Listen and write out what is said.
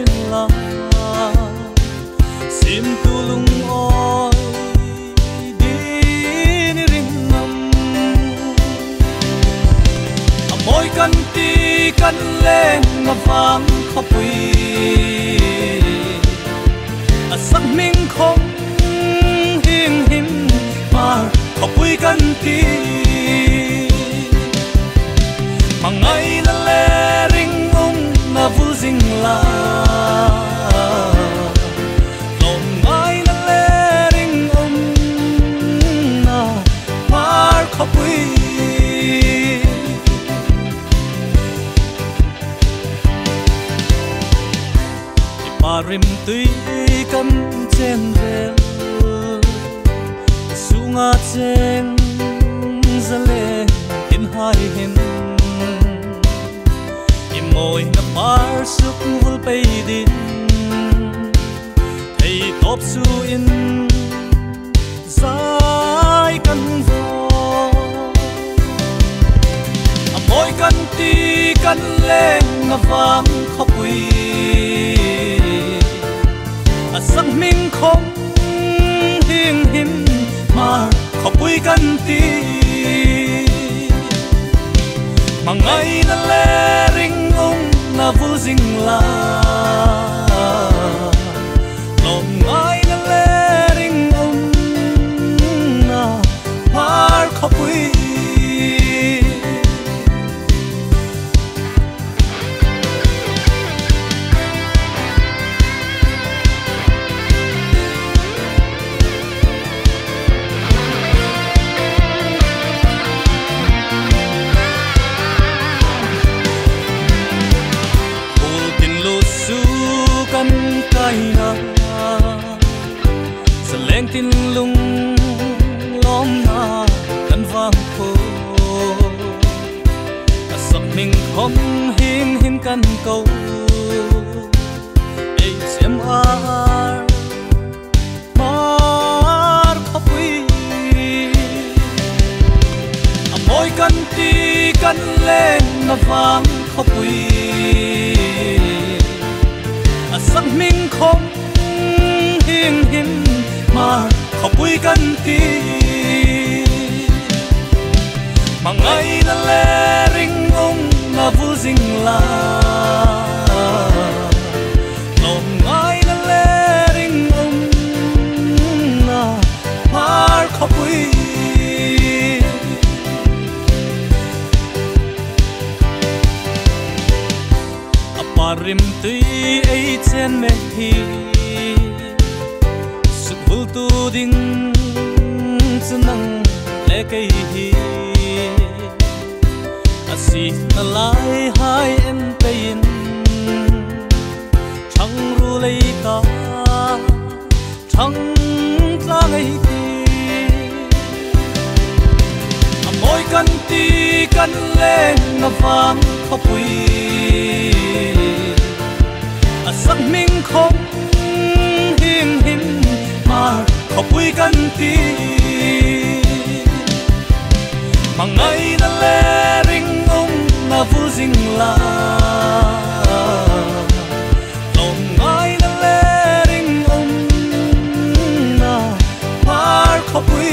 zing la sim tu lung oi di ni ring ngam a moi kan ti kan lên nga vang khopui a sak ming khong hing him mar khopui kan ti mangai na le ring ung na vul zing la lom ngai na le ring ung na mar khopui parim tui kan chen vel sunga chen zale in hai hin moi na par suk vul pe din thei top su in zai kan vo a moi kan ti kan leng na vang khopui a sak ming khong hing him mar khopui kan ti mangai na le ring ung na vul zing la lom ngai na le ring ung na mar khopui leng tin lung lom na kan vang pho a sak ming khom hin hin kan ko HMR mar khopui a moi kan ti kan leng na vang khopui a sak ming khom hing him mar khopui kan ti mangai na le ring ung na vul zing la lom ngai na le ring ung na mar khopui a parim tui ei chen me hi vul tu ding nang le cây hi a si na lai hai em pein chang ru lei ta chang tla ngai ti a moi kan ti kan leng na vang khopui a sak ming khong hing him mar khopui kan ti mangai na le ring ung na vul zing la lom ngai na le ring ung na mar khopui.